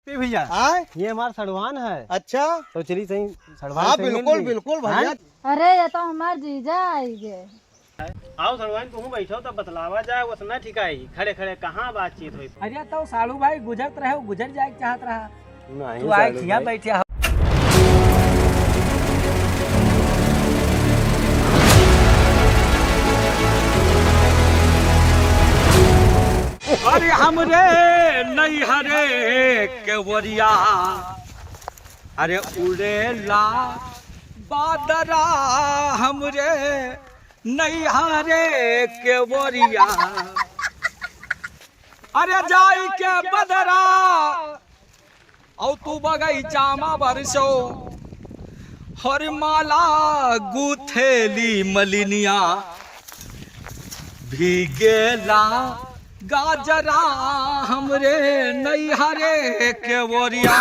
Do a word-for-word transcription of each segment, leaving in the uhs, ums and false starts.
ए भैया, आय? ये हमार सड़वान है। अच्छा। तो चली सही सड़वान हाँ, से मिल बिल्कुल, ली। बिल्कुल भैया। हाँ? अरे, ये तो हमार जीजा आई गे। आओ सड़वान, तुहूँ बैठो, तब बतलावा जाए, वसना ठिकाई। खड़े खड़े कहाँ बातचीत होई? अरे, तो साढ़ू भाई गुजरत रहे, गुजर जाए के चाहत रहा। नहीं, तू आए साढ़ू खिया भाई। बैठे हो। अरे हमरे नैहरे के ओरिया, अरे उड़ेला बादरा, हमरे नैहरे के ओरिया। अरे जाई के बदरा, औ तू बगैचा मा बरसो, हर माला गुथेली मलिनिया, भीगेला गाजरा हमरे नैहरे के ओरिया।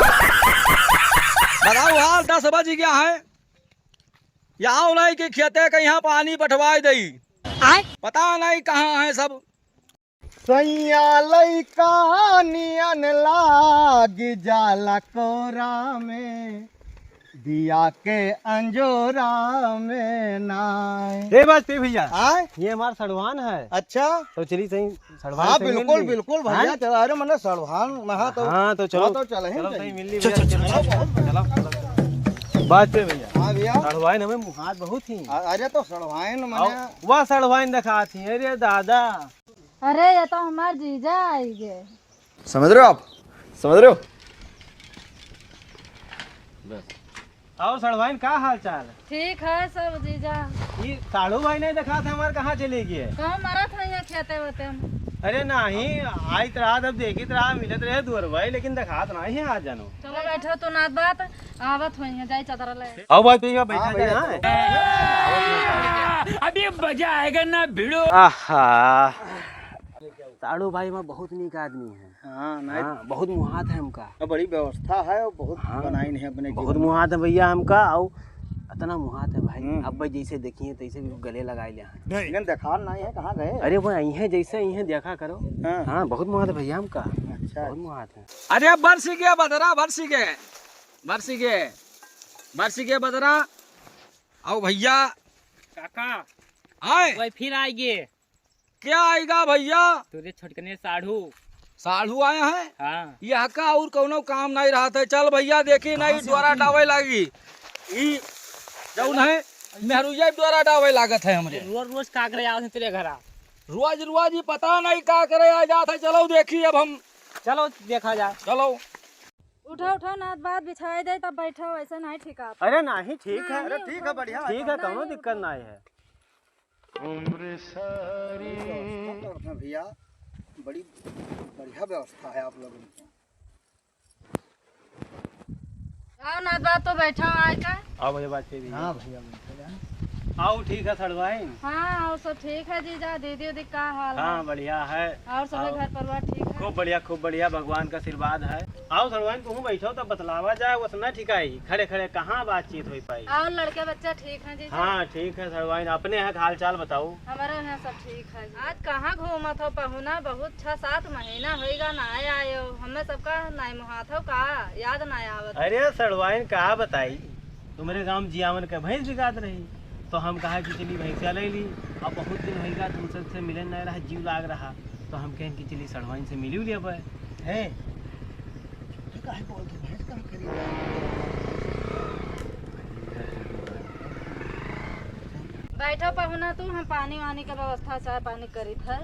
बताओ हाल, दस बज गया है, यहाँ नहीं कि खेते के यहाँ पानी पठवाई दई। आय? पता नहीं कहाँ है सब। सैया लइका नियन लाग जाला कोरा में, दिया के अंजोरा में नाय। ए बाजपेयी भैया, आय? ये हमार सड़वान है। अच्छा। तो चली सही सड़वान हाँ, से मिल बिल्कुल, ली। बिल्कुल भैया, हाँ? चला, अरे मने सड़वान महा तो हाँ, तो चलो, हाँ, तो चला ही चलो, चाहिए। सही मिल ली चल, भैया, चल, चलो, चल, चलो, चलो। बाजपेयी भैया। हाँ भैया। सड़वाइन हमें मुहात बहुत ही। अ-, अरे तो सड़वाइन मने आओ, वाह सड़वाइन दिखात ही, अरे दादा। अरे, ये तो हमार जीजा आई गे। समझ रहे हो आप? समझ रहे हो? और सड़वाइन, का हाल चाल? ठीक है सब जीजा। ई साढ़ू भाई नहीं दिखात है हमार, कहाँ चली गए? कहूँ मरत है यहाँ खेते वेते में। अरे नहीं, आइत रहा, तब देखित रहा, मिलत रहे दुअर भाई, लेकिन दिखात नहीं है, आ जानो। चलो बैठो, तू नात बात, आवत होइहैं, जाई चादर ले। आओ भाई, तो यहाँ बैठा हाँ, जाए, भैया, हाँ। अभी मजा आएगा ना भिड़ो। आहा, साढ़ू भाई मा बहुत नीक आदमी है। हाँ, नहीं। हाँ, बहुत मुहात है हमका। तो बड़ी व्यवस्था है और बहुत हाँ, बनाइन है अपने बहुत जीवन में। मुहात है भैया हमका, और इतना मुहात है भाई, हम्म। अब भाई जैसे देखिए तैसे भी गले लगाए ले हैं। लेकिन देखा नहीं है, कहाँ गए? अरे वो आई है, जैसे आई है देखा करो। हाँ। हाँ, बहुत मुहात है भैया हमका। अच्छा। बहुत मुहात है। अरे बरसी के बदरा, बरसी के, बरसी के, बरसी के बदरा। आओ भैया। काका, आए। वही फिर आइगे। क्या आएगा भैया? तोरे छोटकने साढ़ू। साढ़ू आए हैं? हाँ। यहाँ का और कौनो काम नहीं रहत है। चल भैया, देखी नहीं, द्वारा डावे लागी। ई जौन है, मेहरुइया द्वारा डावे लागत है हमरे। रोज रोज का करे आवत है तेरे घरा? रोज रोज ही पता नहीं का करे आ जात है। चलो देखी अब हम। चलो देखा जाए। चलो। उठो, उठो, नात बात बिछाई दे, तब बैठो, ऐसे नहीं ठीक आप। अरे नहीं, ठीक है। अरे ठीक है, बढ़िया है, ठीक है, कौनो दिक्कत नहीं है। व्यवस्था तो है भैया, बड़ी बढ़िया व्यवस्था है आप लोगों की। आओ नात बात, तो बैठो आए का। आओ भैया, बात करिए। हाँ भैया, बैठो जाए। आओ, ठीक है सड़वाइन। हाँ, और सब ठीक है जीजा, दीदी उदी का हाल है? हाँ, बढ़िया है। और सब आओ। घर परिवार ठीक है? खूब बढ़िया, खूब बढ़िया, भगवान का आशीर्वाद है। आओ सड़वाइन, तुहूँ बैठो तब बतलावा जाए, वसना ठिकाई, खड़े खड़े कहाँ बातचीत हो पाई? और लड़के बच्चा ठीक हैं जीजा? हाँ, ठीक है सड़वाइन, अपने यहाँ का हाल चाल बताओ। हमारे यहाँ सब ठीक है जी। आज कहाँ घूमत हो पहुना, बहुत छह सात महीना होइगा ना आयो, हमें सबका नाई मुहात हो का, याद ना आवत। अरे सड़वाइन का बताई, तुम्हरे गाँव जियावन के भैंस बिकात रही, तो हम कहा कि चली भैंसिया ले ली। अब बहुत दिन होइगा, तुमसे, से मिलन नहीं रहा, जीव लाग रहा, तो हम कहें कि चली सड़वाइन से मिली लेबे। है, तू काहे बोलत हो? भैंस कहाँ खरीदा? बैठो पहुना तू, हम पानी वानी के व्यवस्था, चाय पानी करीत है,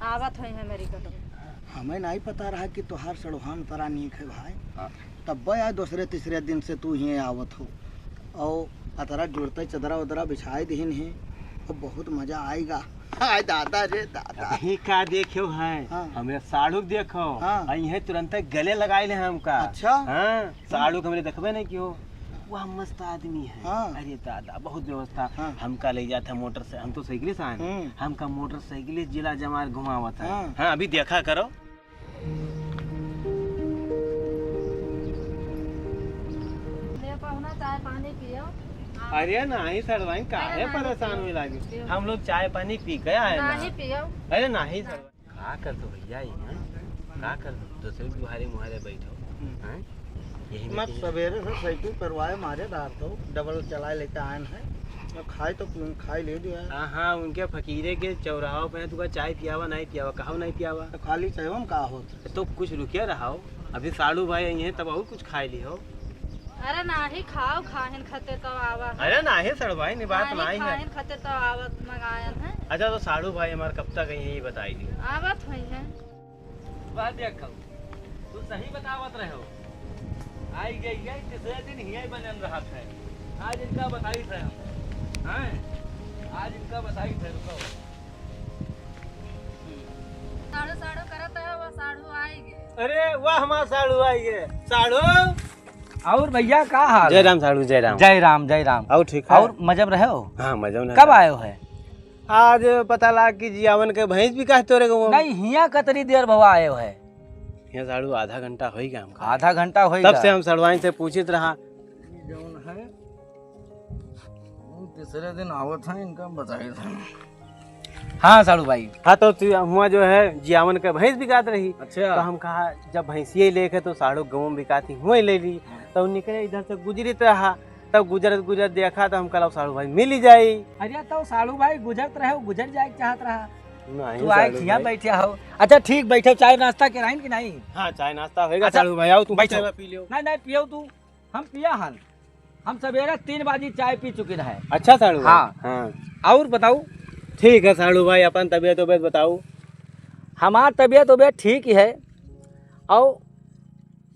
आवत होइहैं मेरी कदम। हमें नहीं पता रहा कि तोहार सड़वान परा नीक है भाई। हाँ। तब आज दूसरे तीसरे दिन से तू ही आवत हो। और अतरा जुड़ते चदरा उदरा बिछाए दिहिन है, और बहुत मजा आएगा। हाय दादा रे दादा। अभी का देखो है, हाँ। हमें साढ़ू देखो, हाँ। और यह तुरंत गले लगाए ले हमका। अच्छा? हाँ, साढ़ू के हमरे देखबे नहीं कियो। वह मस्त आदमी है। हाँ। अरे दादा, बहुत व्यवस्था। हाँ। हमका ले जाता मोटर से, हम तो साइकिल से आए हैं। हम्म। हमका मोटरसाइकिल जिला जमार घुमावत है। हाँ। हाँ, अभी देखा करो। ले पहुना, चाय पानी पियो। अरे नहीं सड़वाइन, काहे अरे नहीं परेशान पियो। हुए लागे? पियो। हम लोग चाय पानी पी के आए ना। नहीं पियो। अरे नहीं सड़वाइन। का कर दो भैया, ये हैं? का कर दो? दूसरे दुहारे मुहारे बैठो। हैं? यही मैं में सबेरे से साइकिल पेरवाए मारे डार तो डबल चलाए लेके आयन है। अब खाए तो पी-, खाए ले दिया। हाँ, हाँ, उनके फकीरे के चौराहों पे तुका चाय पियावा, नाहीं पियावा, कहो नाहीं पियावा। तो खाली चाय हम का होत? तो कुछ रुकिया रहाओ, अभी साड़ू भाई आई हैं, तब और कुछ खाए ली हो। अरे नाही खाओ, खाहिन खातिर तो आवा है। अरे नाही साड़ू भाई, नहीं बात नाही, नाही है। खाहिन खातिर तो आवत मंगायन है। अच्छा, तो साड़ू भाई हमार कब तक आई हैं, ये बताई दियो। आवत हुई है। बात देखो, तू सही बतावत रहे हो। आई गई, ये तीसरे दिन हियाई बनन रहत है। आज इनका बताई थे हम। हैं? आज इनका बताई थे, रुको। साढ़ू, साढ़ू करत है, वो साढ़ू आई गए। अरे वाह, हमार साढ़ू आई गए। साढ़ू। और भैया, का हाल जय है? राम साढ़ू, जय राम। जय राम, जय राम। और ठीक है? और मजा में रहे हो? हाँ, मजा में कब रहे। आए हो है? आज पता लाग कि जियावन के भैंस बिकात तोरे गाँव में। नहीं, हियाँ कतरी देर भवा आए हो है? हियाँ साढ़ू आधा घंटा होई गया हमका। आधा घंटा होई तब गया। से हम साढ़ुआइन से पूछित रहा। जौन है, वो तीसरे दिन आवत है, इनका बताई था। हाँ साढ़ू भाई। हाँ, तो तू हुआँ जो है जियावन के भैंस बिकात रही। अच्छा। तो हम कहा, जब भैंसिये लेके तो साढ़ू गाँव में बिकाती हुआँ ले ली। हाँ। तो निकले इधर से गुजरित रहा, तब गुजरत गुजरत देखा तो हम कहला साढ़ू भाई मिल ही जाई। अरे तो साढ़ू भाई गुजरत रहे, गुजर जाए के चाहत रहा। नहीं तू आए साढ़ू खिया भाई। बैठे हो। अच्छा ठीक, बैठो, चाय नाश्ता कराइन कि नहीं? हाँ, चाय नाश्ता होएगा अच्छा, साढ़ू भाई, आओ तुम बैठो। चाय पी लियो। नहीं, नहीं, पियो तू, हम पिया हन। हम सवेरे तीन बजे चाय पी चुके रहे। अच्छा साढ़ू भाई। हाँ। हाँ। और बताओ? ठीक है साढ़ू भाई, अपन तबियत उबियत बताओ। हमार तबियत उबियत ठीक ही है। और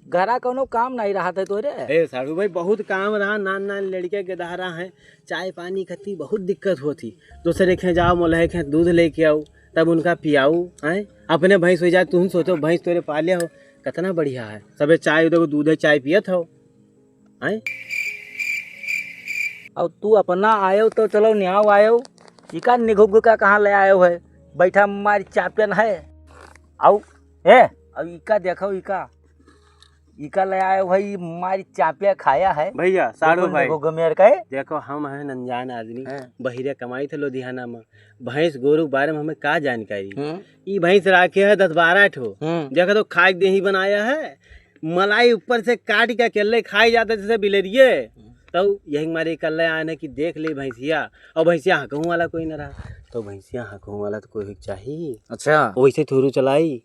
घरा कौनो काम नहीं रहत है तोरे? ए साढ़ू भाई, बहुत काम रहा, नान नान लड़के के दहारा है, चाय पानी खती बहुत दिक्कत होती। दूसरे खे जाओ, मोलहे खे दूध लेके आओ, तब उनका पियाऊ, हैं? अपने भैंस हो जाए, तुम सोचो, भैंस तोरे पाले हो, कितना बढ़िया है। सबे चाय, देखो, दूध है, चाय पियत हो, हैं? और तू अपना आयो तो चलो, न्याव आयो, इका निघुक का कहाँ ले आयो है? बैठा मार चापियन है। आओ, ए, अब इका देखो, इका, इका ले आयो भाई, मारी चापिया खाया है। भैया, साढ़ू बिल्कुल भाई, निघुक मेर का है। देखो, हम हैं अनजान आदमी, हाँ। बहिरे कमाई थे लुधियाना में, भैंस गोरू के बारे में हमें का जानकारी? हम्म। ई भैंस राखे है दस बारह ठो। हम्म। देखो तो खाए के देही बनाया है, मलाई ऊपर से काट के अकेले खाए जाते जैसे बिलरिये। हम्म। तो यही मारे इकल्ले आए हैं कि देख ले भैंसिया, और भैंसिया हकहूँ वाला कोई न रहा। तो भैंसिया हकहूँ वाला तो कोई होइक चाही। अच्छा। वैसे थोरू चलाई।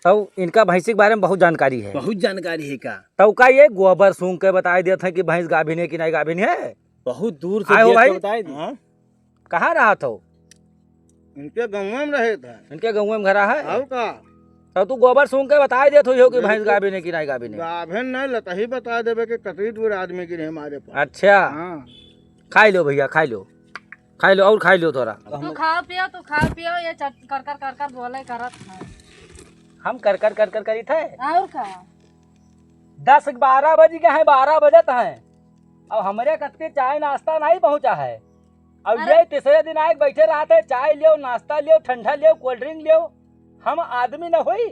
तब इनका भैंसी के बारे में बहुत जानकारी है। बहुत जानकारी है का? तब का ये गोबर सूंघ के बताई देत है कि भैंस गाभिन है कि नहीं गाभिन है? बहुत दूर से आए हो देख के भाई? बताई दी। हाँ? कहाँ रहत हो? इनके गाँव में रहे था। इनके गाँव में घरा है? और का? तब तू गोबर सूंघ के बताई देत हो कि बिल्कुल। भैंस गाभिन है कि नहीं गाभिन है? गाभिन नहीं, लतही बता देबे कि कतरी दूर आदमी गिरे हमारे पास। अच्छा। हाँ। खाई लो भैया, खाई लो। खाई लो और खाई लो थोड़ा। तू खाओ पियो, तू खाओ पियो, ये चट-, कर कर कर कर बोले करत है। हम कर कर कर कर करी थे? और का? दस बारह बज गए हैं, बारह बजत हैं। अब हमरे कतके चाय नाश्ता नहीं पहुँचा है। अब अरे ये तीसरे दिन आए बैठे रहत है, चाय लियो, नाश्ता लियो, ठंडा लियो, cold drink लियो। हम आदमी न होई?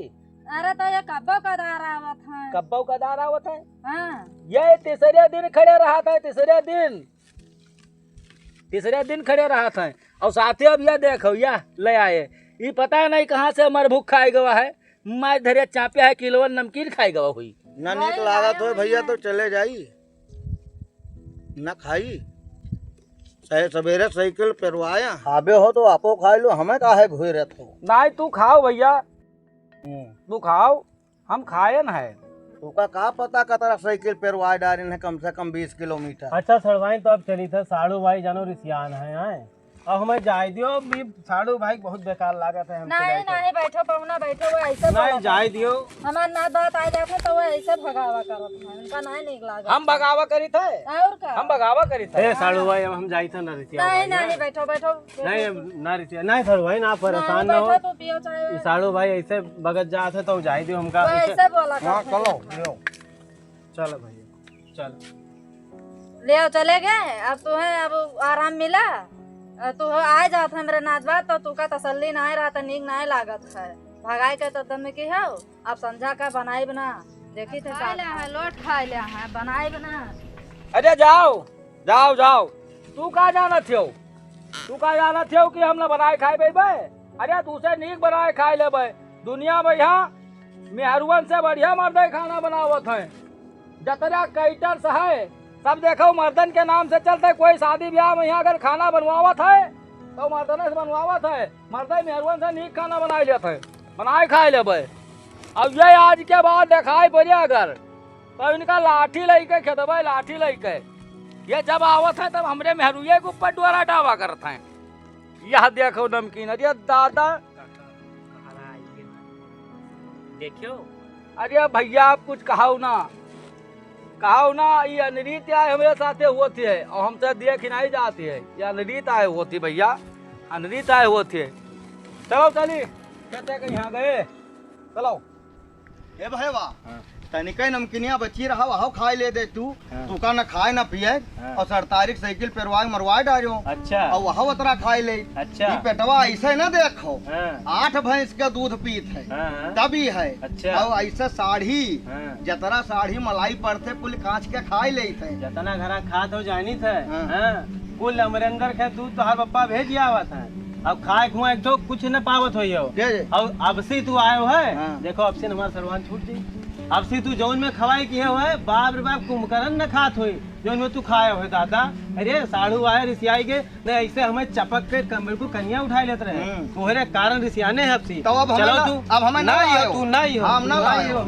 अरे तो ये कब्बो कदार आवत हैं। कब्बो कदार आवत हैं? हाँ। ये तीसरे दिन खड़े रहत हैं, तीसरे दिन। तीसरे दिन खड़े रहत हैं। और साथे अब यह देखो, यह ले आए। ई पता नहीं कहाँ से हमार भूख खाए गवा है। मार धरे चापे है, किलोवन नमकीन खाए गवा हुई। ना नीक लागत हो भैया तो चले जाई, ना खाई, चाहे सवेरे साइकिल पेरवाया। खाबे हो तो आपो खाए लो, हमें काहे घुरे रहत हो? नाहीं, तू खाओ भैया, हम्म। तू खाओ, हम खायन है। तुका का पता कतरा साइकिल पेरवाए डारिन है, कम से कम बीस किलोमीटर। अच्छा सरवाइन, तो अब चली थे, साढ़ू भाई जानो रिसियान है, हैं? अब हमें जाए दियो, भी साढ़ू भाई बहुत बेकार लागत है, हम नहीं, चले थे। नहीं, बैठो पहुना, बैठो, वो ऐसे नहीं, बोलत जाए है। दियो। हमार ना बात आ जात है तो वो ऐसे भगावा करत है, उनका नहीं नीक लागत हम है। भगावा करी थे। और का? हम भगावा करी थे। ए, साढ़ू भाई, अब हम जाए थे ना रिसिया नहीं, भाई, नहीं, हैं? बैठो, बैठो। नहीं, अब ना रिसिया, नहीं साढ़ू भाई, ना परेशान नहीं, ना हो। बैठो तो पियो चाय। ई साढ़ू भाई ऐसे भगत जात है तो जाए दियो हमका, हाँ, ऐसे चलो, लियो। चल भैया, चल। ले आओ, चले गए। अब तू है, अब आराम मिला। अ, तू हो, आए जात हमरे नाच बात, तो तू का तसल्ली नाहीं रहा, तो नीक नाहीं लागत है। भगाए के तो दम की हो, अब संझा का बनाई बना, देखी थे खाए का ले है, लोट खाए ले है, बनाई बना। अरे जाओ, जाओ, जाओ। तू का जानत हो? तू का जानत हो कि हम ना बनाए खाए बेबे? अरे दूसरे नीक बनाए खाए लेबे। दुनिया में यहाँ मेहरुअन से बढ़िया मर्दे खाना बनावत है। जतरा caterers है, सब देखो मर्दन के नाम से चलते। कोई शादी ब्याह में यहाँ अगर खाना बनवावत है, तो मर्दन से बनवावत है। मर्दे मेहरुअन से नीक खाना बनाए लेत है, बनाए खाए लेबे। अब ये आज के बाद दिखाई पड़े अगर, तो इनका लाठी लेके खेदबे, लाठी लेके। ये जब आवत है, तब हमरे मेहरुए के ऊपर डोरा डावा करत हैं। यह देखो नमकीन, अरे दादा। देखियो। अरे भैया, आप कुछ कहाओ ना, कहाओ ना, ये अनरीत आए हमरे साथे होती है और हमसे देख नहीं जाती है। ये अनरीत आए होती भैया, अनरीत आए होती है। चलो चली, खेते के यहाँ गए, चलो। ए भैया, हाँ। तनिके नमकीनिया बची रहा, वहौ खाए ले दे तू। हाँ। तूका न खाए न पिए, हाँ। और सरतारी के साइकिल पेरवा के मरवा डारियो। अच्छा। और वहौ उतरा खाए ले। अच्छा। ई पेटवा ऐसे न देखो। हाँ। आठ भैंस के दूध पीत है। हाँ, हाँ। तभी है। अच्छा। और ऐसे साढ़ी, हाँ। जतरा साढ़ी मलाई पड़ते कुल कांच के खाए लेत है। जतना घरा खात हो जानी थे। हाँ। हाँ। कुल अमरेंद्र के दूध तोहार पप्पा भेज आवत है। अब खाए खुआए तो कुछ न पावत होई हो। के? अब, अब से तू आयो है, हाँ। देखो, अब से हमार सरवान छूट जाई। अब से तू जौन में खवाई किहे हो है, बाप रे बाप, कुंभकर्ण न खात होई, जौन में तू खाए हो है, दादा। अरे, साढ़ू आए रिसियाई के, नहीं, ऐसे हमें चपक के कमर को कनिया उठाए लेत रहे। हम्म। तोहरे कारण रिसियाने है अब से। तो अब हमें चलो ना, तू अब हमें ना ना आयो, आयो। तू ना आयो, हम तू ना ना आयो। आयो।